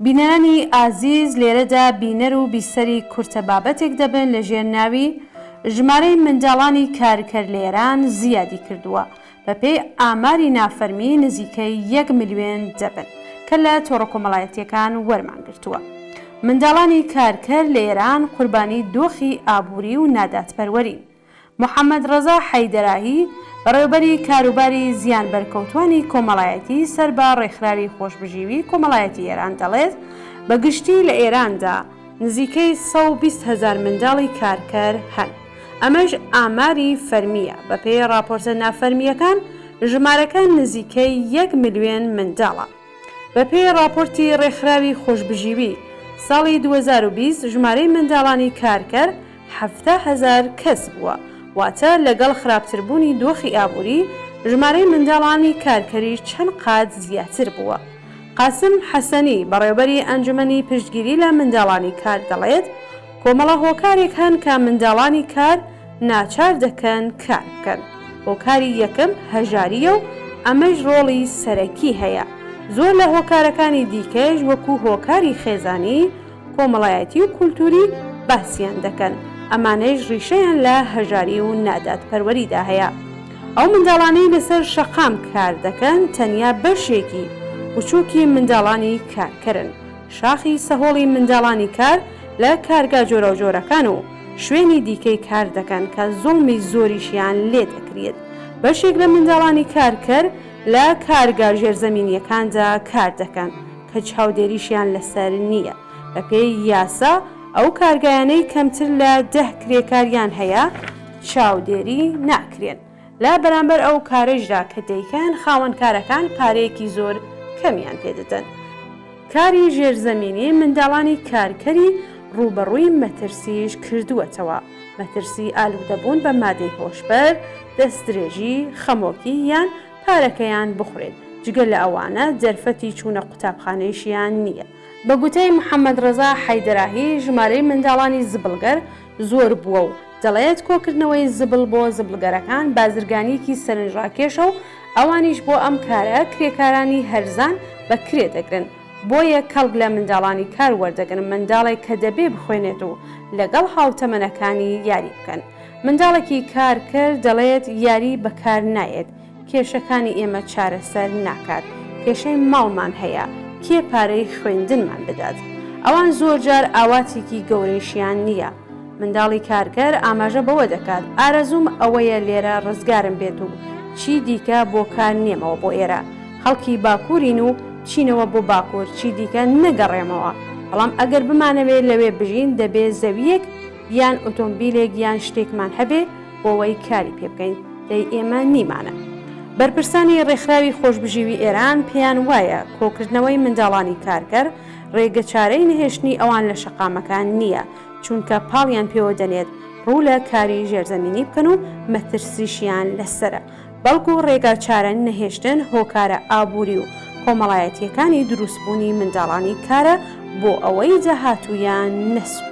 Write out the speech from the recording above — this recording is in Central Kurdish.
بینەرانی ئازیز لێرەدا بینەر و بیسەری کورتە بابەتێک دەبن لە ژێر ناوی، ژمارەی منداڵانی کارکەر لە ئێران زیادی کردووە، بەپێی ئاماری نافەرمی نزیکەی یەک ملیۆن دەبن، کە لە تۆڕە کۆمەڵایەتییەکان وەرمان گرتووە. منداڵانی کارکەر لە ئێران قوربانی دۆخی ئابووری و نادادپەروەرین. محەمەد ڕەزا حەیدەراهی، بەڕێوەبەری کاروباری زیانبەرکەوتوانی کۆمەڵایەتی سەر بە ڕێکخراوی خۆشبژیوی کۆمەڵایەتی ئێران دەڵێت، بە گشتی لە ئێراندا نزیکەی 120 هەزار منداڵی کارکەر هەن، ئەمەش ئاماری فەرمییە، بەپێی ڕاپۆرتە نافەرمییەکان ژمارەکە نزیکەی یەک ملیۆن منداڵە. بەپێی ڕاپۆرتی ڕێکخراوی خۆشبژیوی، ساڵی 2020 ژمارەی منداڵانی کارکەر 70,000 کەس بووە، واتە لەگەڵ خراپتربوونی دۆخی ئابووری، ژمارەی منداڵانی کارکەریش چەند قات زیاتر بووە. قاسم حەسەنی، بەڕێوەبەری ئەنجومەنی پشتگیری لە منداڵانی کار دەڵێت، کۆمەڵە هۆکارێک هەن کە منداڵانی کار ناچار دەکەن کار بکەن، هۆکاری یەکەم هەژارییە و ئەمەش ڕۆڵی سەرەکی هەیە، زۆر لە هۆکارەکانی دیکەش وەکو هۆکاری خێزانی، کۆمەڵایەتی و کولتووری باسیان دەکەن، ئەمانەیش ڕیشەیان لە هەژاری و نادادپەروەریدا هەیە. ئەو منداڵانەی لەسەر شەقام کار دەکەن تەنیا بەشێکی بچووکی منداڵانی کارکەرن، شاخی سەهۆڵی منداڵانی کار لە کارگا جۆراوجۆرەکان و شوێنی دیکەی کار دەکەن کە زوڵمی زۆریشیان لێ دەکریت. بەشێک لە منداڵانی کارکەر لە کارگا ژێرزەمینییەکاندا کار دەکەن کە چاودێریشیان لەسەر نییە. بەپێی یاسا ئەو کارگایانەی کەمتر لە دە کرێکاریان هەیە چاودێری ناکرێن. لە بەرامبەر ئەو کارەیشدا کە دەیکەن خاوەنکارەکان پارەیەکی زۆر کەمیان پێ دەدەن. کاری ژێرزەمینی منداڵانی کارکەری ڕووبەڕووی مەترسیش کردووەتەوە، مەترسی ئالوودەبوون بە مادەی هۆشبەر، دەستدرێژی، خەمۆکی یان پارەکەیان بخورێت، جگە لە ئەوانە دەرفەتی چوونە قوتابخانەیشیان نییە. بە گوتەی محەمەدڕەزا حەیدەراهی، ژمارەی منداڵانی زبڵگەر زۆر بووە و دەڵێت، کۆکردنەوەی زبڵ بۆ زبڵگەرەکان بازرگانییەکی سەرنجڕاکێشە و ئەوانیش بۆ ئەم کارە کرێکارانی هەرزان بە کرێ دەگرن، بۆیە کەڵک لە منداڵانی کار وەردەگرن، منداڵێک کە دەبێ بخوێنێت و لەگەڵ هاوتەمەنەکانی یاری بکەن. منداڵێکی کارکەر دەڵێت، یاری بەکار نایەت، کێشەکانی ئێمە چارەسەر ناکات، کێشەی ماڵمان هەیە، کێ پارەی خوێندنمان بدات؟ ئەوان زۆرجار ئاواتێکی گەورەیشیان نییە. منداڵی کارکەر ئاماژە بەوە دەکات، ئارەزووم ئەوەیە لێرە ڕزگارم بێت و چی دیکە بۆ کار نێمەوە بۆ ئێرە، خەڵکی باکوورین و چینەوە بۆ باکوور، چی دیکە نەگەڕێمەوە، بەڵام ئەگەر بمانەوێ لەوێ بژین دەبێ زەوییەک یان ئۆتۆمبیلێک یان شتێکمان هەبێ بۆوەی کاری پێ بکەین، دەی ئێمە نیمانە. بەرپرسانی ڕێکخراوی خۆشبژیوی ئێران پێیان وایە کۆکردنەوەی منداڵانی کارکەر ڕێگەچارەی نەهێشتنی ئەوان لە شەقامەکان نییە، چونکە پاڵیان پێوە دەنێت ڕوو لە کاری ژێرزەمینی بکەن و مەترسیشیان لەسەرە، بەڵکو ڕێگاچارە نەهێشتن هۆکارە ئابووری و کۆمەڵایەتییەکانی دروستبوونی منداڵانی کارە بۆ ئەوەی داهاتوویان نەسووتێت.